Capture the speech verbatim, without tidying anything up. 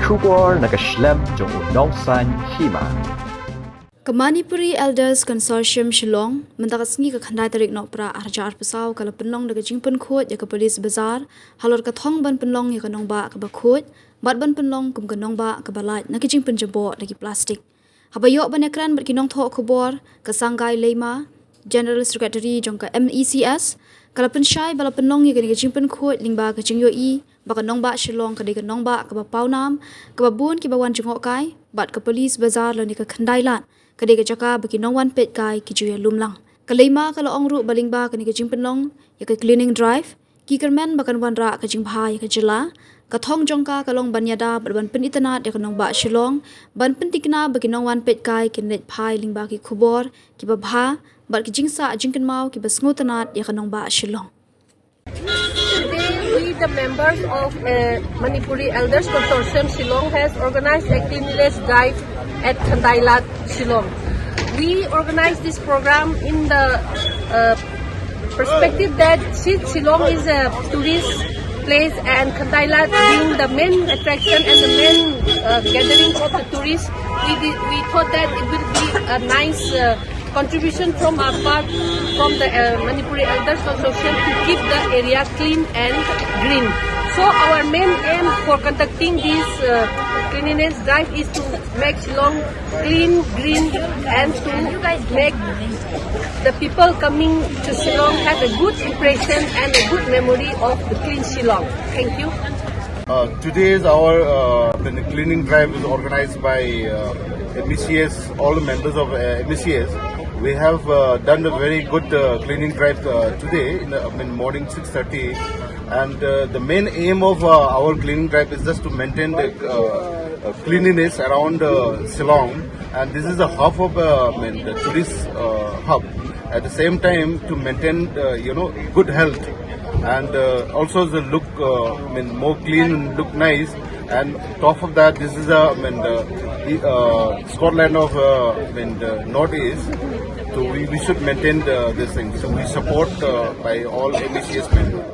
Khubor na ka shlem jong u Nongsaiñ Hima. Ka Manipuri Elders Consortium Shillong, mynta ka sngi ka khyndai tarik Nohprah arhajar arphew saw ka la pynlong da ka jingpynkhuid ïa ka police bazar, halor ka thong ban pynlong ïa ka nongbah kaba khuid, bad ban pynlong kum ka nongbah kaba lait na ka jingpynjaboh da ki plastik. Haba ïoh ban ïakren bad ki nongthoh khubor, ka Sangai Leima, General Secretary jong ka M E C S, ka la pynshai ba la pynlong ïa kane ka jingpynkhuid lyngba ka jingïohi ba ka nongbah Shillong ka dei ka nongbah kaba pawnam, kaba bun kiba wan jngohkai, bad ka police bazar lane ka khyndai lad ka dei ka jaka ba ki nongwan peitkai ki ju ïalum lang. Ka Leima ka la ong ruh ba lyngba kane ka jingpynlong ïa ka cleaning drive, ki kyrmen ba kan wanrah ka jingbha ïa ka jylla. Ka thong jong ka ka long ban ïada bad ban pynitynnad ïa ka nongbah Shillong, ban pyntikna ba ki nongwan peitkai kin leit phai lyngba ki khubor kiba bha, bad ki jingsah jingkynmaw kiba sngewtynnad ïa ka nongbah Shillong. Today, we, the members of uh, Manipuri Elders Consortium Shillong, has organized a cleanliness drive at Khandailat, Shillong. We organized this program in the uh, perspective that since Shillong is a tourist place and Khandailat being the main attraction and the main uh, gathering of the tourists, we, did, we thought that it would be a nice uh, contribution from our part, from the uh, Manipuri Elders Consortium, to keep the area clean and green. So our main aim for conducting this uh, cleanliness drive is to make Shillong clean, green, and to make the people coming to Shillong have a good impression and a good memory of the clean Shillong. Thank you. Uh, today is our uh, cleaning drive is organized by uh, M E C S, all the members of uh, M E C S. We have uh, done a very good uh, cleaning drive uh, today in the, I mean, morning six thirty. And uh, the main aim of uh, our cleaning drive is just to maintain the uh, uh, cleanliness around uh, Shillong. And this is a hub of uh, I mean, the tourist uh, hub. At the same time, to maintain uh, you know good health, and uh, also the look uh, I mean more clean and look nice. And top of that, this is a I mean the uh, Scotland of uh, I mean the Northeast. So we, we should maintain the, this thing. So we support uh, by all M E C S members.